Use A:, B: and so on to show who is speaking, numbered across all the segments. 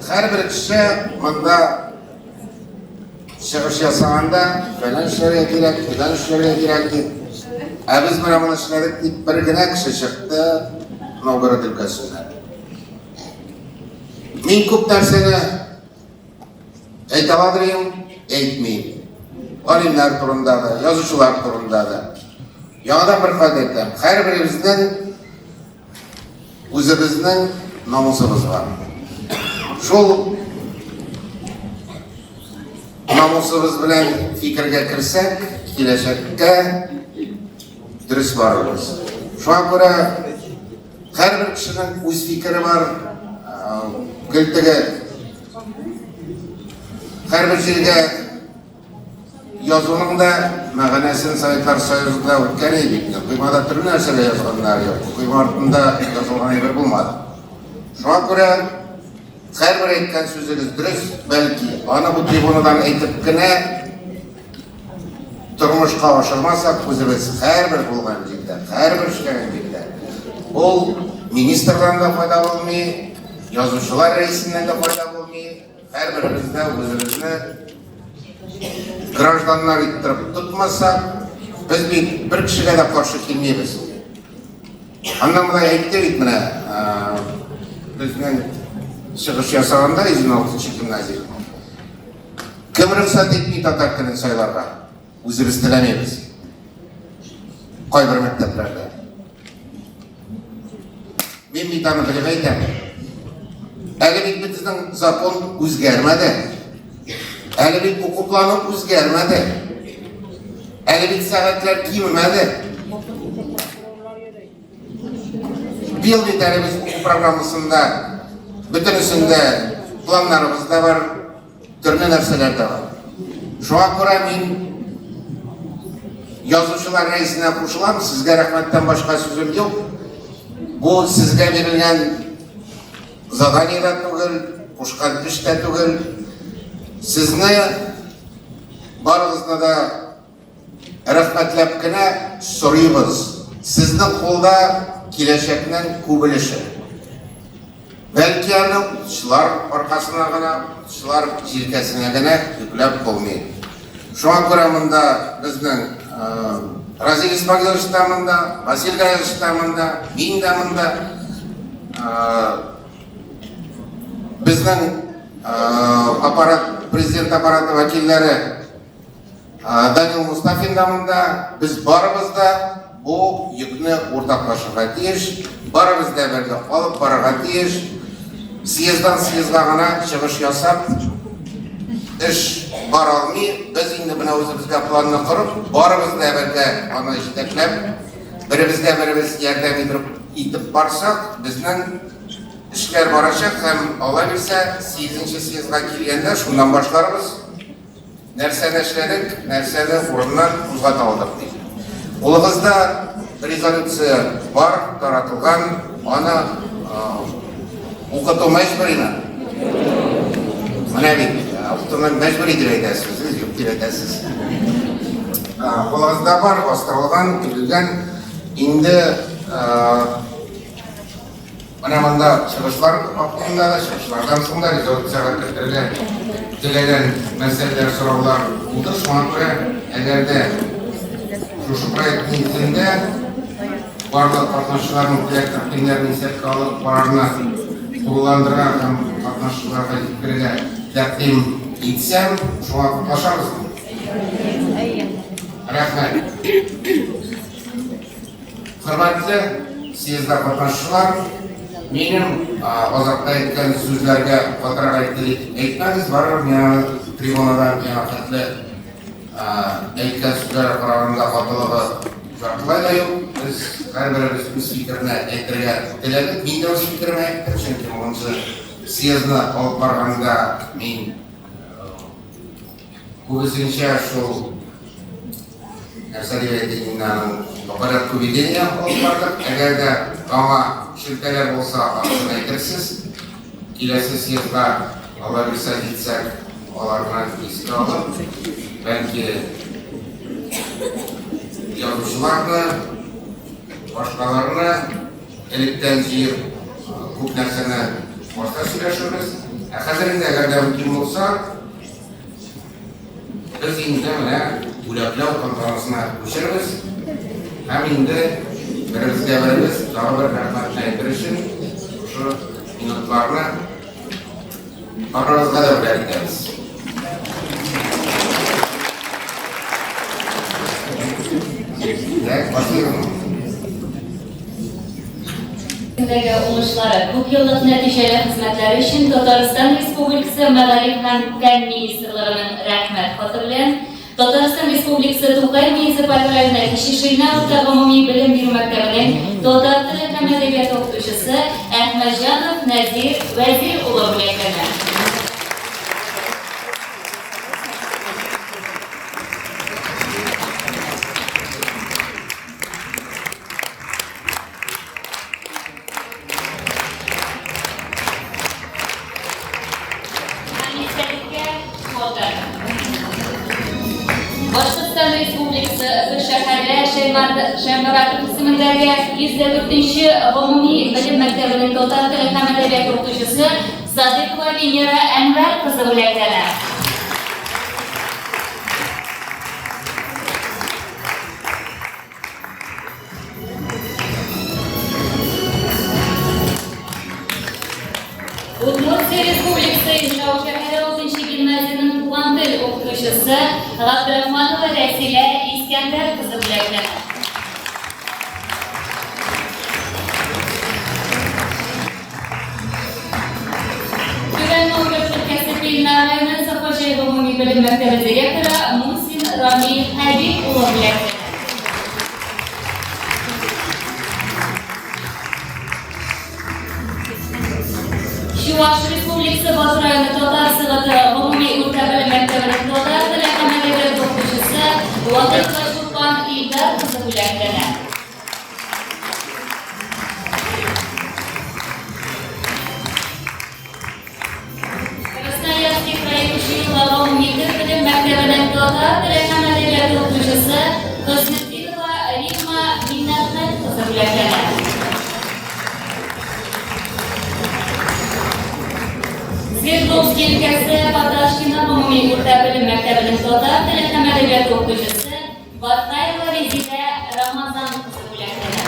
A: Һәрбер кеше монда чыгыш ясаганда, фәлән эшләргә кирәк, фәлән эшләргә кирәк дип. Ә без менә моны эшләдек дип бер генә кеше чыкты Новгород өлкәсеннән. Мин күп нәрсәне әйтә аладыр идем, әйтмим. Галимнәр турында да, язучылар турында да. Яңадан бер кат әйтәм, һәрберебезнең үзебезнең намусыбыз бар. Шул намусыбыз белән фикергә керсәк, киләчәккә дөрес барырбыз. Шуңа күрә һәрбер кешенең үз фикере бар. Гел теге һәрбер җиргә Язуның да мәгънәсен Советлар Союзында үткән иде бит. Коймада төрле нәрсәләр язганнар юк. Койма артында язылган әйбер булмады. Шуңа күрә һәрбер әйткән сүзегез дөрес, бәлки аны бу трибунадан әйтеп кенә тормышка ашырмасак, үзебез һәрбер булган җирдә, һәрбер эшләгән җирдә ул министрдан да файда булмый, язучылар рәисеннән дә файда булмый, Һәрберебез дә үзебезне гражданнар иттереп тотмасак, без бит бер кешегә дә каршы килмибез. Аннан болай әйтте бит менә безнең чыгыш ясаганда 116 гимназия. Кем рөхсәт итми татар телен сайларга? Үзебез теләмибез. Кайбер мәктәпләрдә. Мин бит аны белеп әйтәм. Әле бит безнең закон үзгәрмәде. Әле бит уку планы үзгәрмәде. Әле бит сәгатьләр кимемәде. Быел бит әле без уку программасында бөтенесендә планнарыбыз да бар. Төрле нәрсәләр дә бар. Шуңа күрә мин язучылар рәисенә кушылам, сезгә рәхмәттән башка сүзем юк. Бу сезгә бирелгән задание да түгел, кушкан эш тә түгел. Сезне барыгызны да Рәхмәтләп кенә сорыйбыз, сезнең кулда киләчәкнең күп өлеше. Бәлки аны укытучылар аркасына гына, укытучылар җилкәсенә генә йөкләп булмый. Шуңа күрә монда безнең Разил Исмагилович та монда, Василь Гаязович та монда, мин дә монда. Безнең аппарат, президент аппараты вәкилләре Данил Мустафин да монда, без барыбыз да бу йөкне уртаклашырга тиеш, барыбыз да бергә алып барырга тиеш. Съезддан съездга гына чыгыш ясап, эш бара алмый. Без инде менә үзебезгә планны корып, барыбыз да бергә аны җитәкләп, беребезгә беребез ярдәм итеп, итеп барсак, безнең эшләр барачак һәм Алла бирсә, 8 съездга килгәндә шуннан башларбыз. Нәрсәне эшләдек, нәрсәне урыннан кузгата алдык дип. Кулыгызда резолюция бар, таратылган, аны укыту мәҗбүриме? Менә бит, укытуны мәҗбүри дип әйтәсез, сез юк дип әйтәсез. Кулыгызда бар, бастырылган, төзелгән. Инде Менә монда чыгышлар вакытында да, чыгышлардан соң да резолюциягә кертергә теләгән мәсьәләләр, сораулар булды. Шуңа күрә, әгәр дә шушы проект нигезендә барлык катнашучыларның теләк-тәкъдимнәрен исәпкә алып, карарны тулыландырырга һәм катнашучыларга җиткерергә тәкъдим итсәм, шуңа катнашабызмы?
B: Әйе.
A: Рәхмәт. Хөрмәтле съездда катнашучылар, минем азакта әйткән сүзләргә катырак әйтмәгез, барыбер миңа трибунадан миңа хәтле әйткән сүзләргә караганда катылыгы яртылай да юк. Без һәрберебез үз фикерне әйтергә теләдек. Мин дә үз фикеремне әйттем, чөнки моңынчы съездны алып барганда мин күбесенчә шул нәрсә дип әйтик инде аның по порядку ведения алып бардык. Әгәр дә аңа шелтәләр булса, анысын әйтерсез. Киләсе съездга Алла бирсә җитсәк, аларны искә алып, бәлки язучыларны, башкаларны электән җыеп, күп нәрсәне башта сөйләшербез. Ә хәзер инде, әгәр дә мөмкин булса, без инде менә бүләкләү тантанасына күчербез. Һәм инде беребезгә беребез тагы бер рәхмәтне әйтер өчен шушы минутларны барыгызга да бүләк итәбез. Так, башлыйбызмы?
B: Көндәге уңышлары, күпьеллык нәтиҗәле хезмәтләре өчен Татарстан Республикасы Мәгариф һәм фән министрлыгының Рәхмәт хаты белән Татарстан Республикасы Тукай муниципаль районы Кече Шилнә урта гомуми белем бирү мәктәбенең татар теле һәм әдәбияты укытучысы Әхмәтҗанов Нәзир Вәзир улы бүләкләнә. Башкортстан Республикасы Өфе шәһәре Шәйморатов исемендәге 104 гомуми белем мәктәбенең татар теле һәм әдәбияты укытучысы Садыйкова Венера Әнвәр кызы бүләкләнә. Удмуртия Республикасы Ижау шәһәре 6 гимназиянең туган тел укытучысы Габдрахманова Рәсилә Искәндәр кызы бүләкләнә. Түбән Новгород өлкәсе Пильна районы Сафаҗай гомуми белем мәктәбе директоры Мусин Рамил Хәбиб улы бүләкләнә. Чуваш Республикасы Баш районы Татар Сыгыты гомуми урта белем мәктәбенең татар теле һәм әдәбияты укытучысы Вахитова Чулпан Илдар кызы бүләкләнә. Красноярский крае Кече Елга гомуми төп белем мәктәбенең татар теле һәм әдәбияты укытучысы Хөснетдинова Римма Миннәхмәт кызы бүләкләнә. Свердловский өлкәсе Поташкино гомуми урта белем мәктәбенең татар теле һәм әдәбияты укытучысы Баткаева Резидә Рамазан кызы бүләкләнә.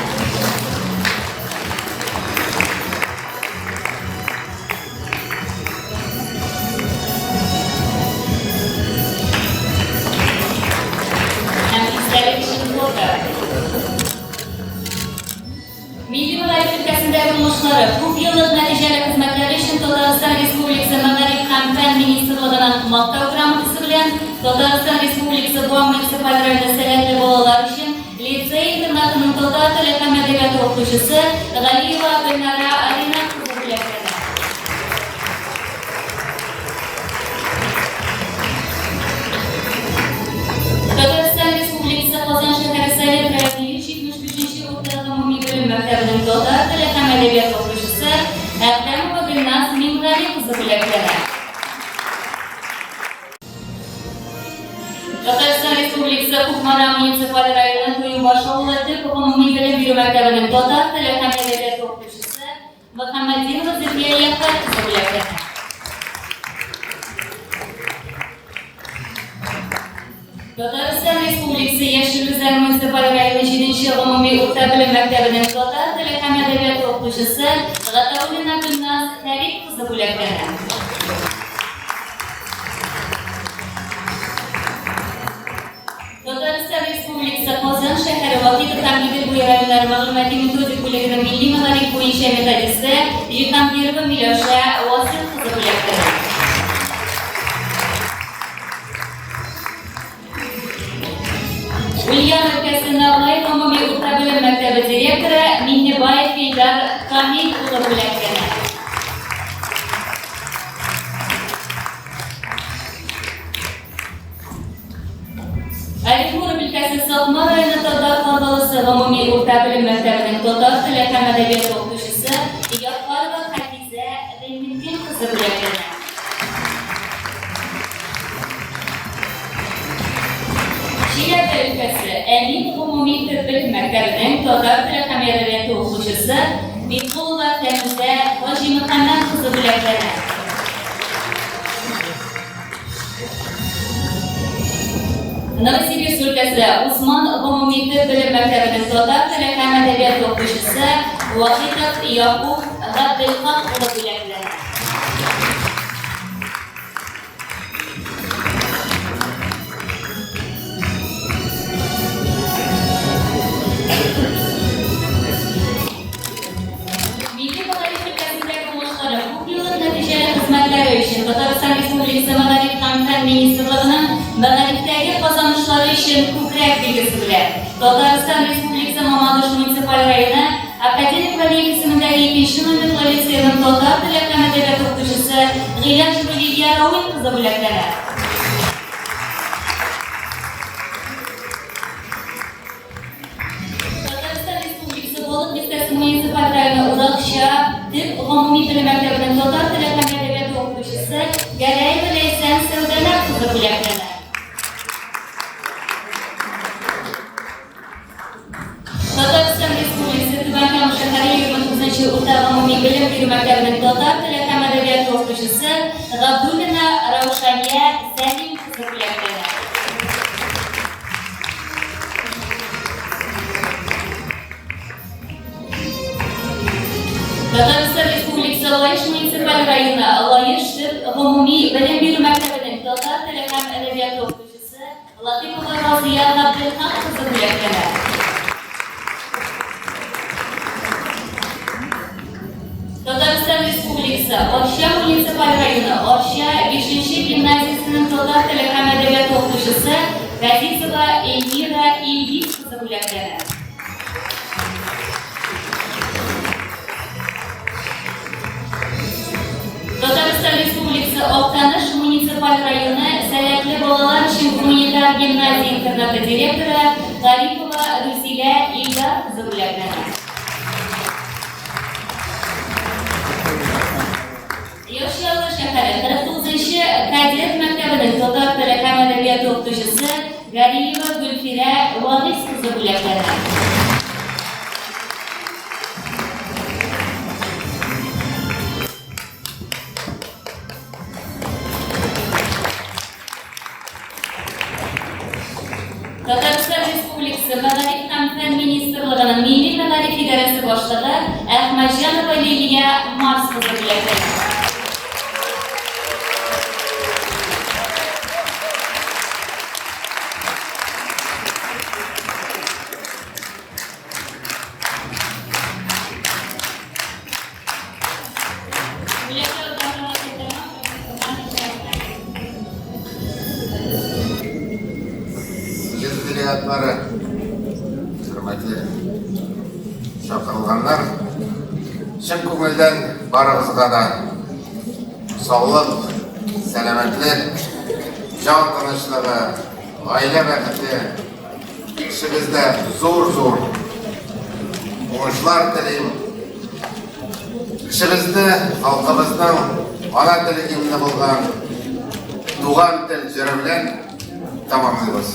B: Һәм истәлек өчен фото. Милли мәгариф өлкәсендәге уңышлары, күпьеллык нәтиҗәле хезмәтләре өчен Татарстан Республикасы Мәгариф һәм фән министрлыгының Мактау грамотасы белән Татарстан Республикасы Буа муниципаль районы сәләтле балалар өчен лицей-интернатының татар теле һәм әдәбияты укытучысы Галиева Гөлнара Ринат кызы бүләкләнә. Татарстан Республикасы Казан шәһәре Совет районы 175 нче урта гомуми белем мәктәбенең татар теле һәм әдәбияты укытучысы Әхтәмова Гөлназ Мингали кызы бүләкләнә. Татарстан Республикасы Кукмара муниципаль районы Туембаш авылы төп гомуми белем бирү мәктәбенең татар теле һәм әдәбияты укытучысы Мөхәммәтдинова Зөлфия Ягъфәр кызы бүләкләнә. Татарстан Республикасы Яшел Үзән муниципаль районы 7 гомуми урта белем мәктәбенең татар теле һәм әдәбияты укытучысы Гатауллина Гөлназ Фәрит кызы бүләкләнә. Татарстан Республикасы Казан шәһәре Вахитов һәм Идел буе районнары мәгълүмати-методик бүлегенең милли мәгариф буенча методисты Җиһангирова Миләүшә Васил кызы бүләкләнә. Ульян өлкәсе Ногай гомуми урта белем мәктәбе директоры Миннебаев Илдар Камил улы бүләкләнә. Оренбург өлкәсе Сакмар районы Татар Каргалысы гомуми урта белем мәктәбенең татар теле һәм әдәбияты укытучысы Яппарова Хәфизә Гыйльметдин кызы бүләкләнә. Чиләбе өлкәсе Әмин гомуми төп белем мәктәбенең татар теле һәм әдәбияты укытучысы Бикулова Фәнүзә Хаҗимөхәммәт кызы бүләкләнә. Новосибирск өлкәсе Усман гомуми төп белем мәктәбенең татар теле һәм әдәбияты укытучысы Вахитов Якуб Габделхак улы бүләкләнә. Милли мәгариф өлкәсендәге уңышлары, күпьеллык нәтиҗәле хезмәтләре өчен Татарстан Республикасы Мәгариф һәм фән министрлыгының Мәгарифтәге казанышлары өчен күкрәк билгесе белән Татарстан Республикасы Мамадыш муниципаль районы Академик Вәлиев исемендәге икенче номерлы лицейның татар теле һәм әдәбияты укытучысы Гыйләҗева Лилия Рауил кызы бүләкләнә. Татарстан Республикасы Балык Бистәсе муниципаль районы Уракча төп гомуми белем мәктәбенең татар теле һәм әдәбияты укытучысы Гәрәева Ләйсән Сәүдәнәр кызы бүләкләнә. Татарстан Республикасы Түбән Кама шәһәре 29 урта гомуми белем бирү мәктәбенең татар теле һәм әдәбияты укытучысы Габдуллина Раушания Сәлим кызы бүләкләнә. Татарстан Республикасы Лаеш муниципаль районы Лаеш төп гомуми белем бирү мәктәбенең татар теле һәм әдәбияты укытучысы Латыйпова Разия Габделхак кызы бүләкләнә. Татарстан Республикасы Арча муниципаль районы Арча бишенче гимназиясенең татар теле һәм әдәбияты укытучысы Газизова Эльмира Илгиз кызы бүләкләнә. Татарстан Республикасы Актаныш муниципаль районы Сәләтле балалар өчен гуманитар гимназия-интернаты директоры Гарипова Рүзилә Илдар кызы бүләкләнә. Яр Чаллы шәһәре 49 нчы кадет мәктәбенең татар теле һәм әдәбияты укытучысы Галиева Гөлфирә Вагыйз кызы бүләкләнә. Татарстан Республикасы Мәгариф һәм фән министрлыгының Милли мәгариф идарәсе башлыгы Әхмәтҗанова Лилия Марс кызы бүләкләнә. Бүләкләү тантанасы тәмам.
A: Съезд делегатлары, хөрмәтле чакырылганнар, чын күңелдән барыгызга да саулык, сәламәтлек, җан тынычлыгы, гаилә бәхете, эшегездә зур-зур уңышлар телим. Эшебезне халкыбызның ана теле гимны булган Туган тел җыры белән тәмамлыйбыз.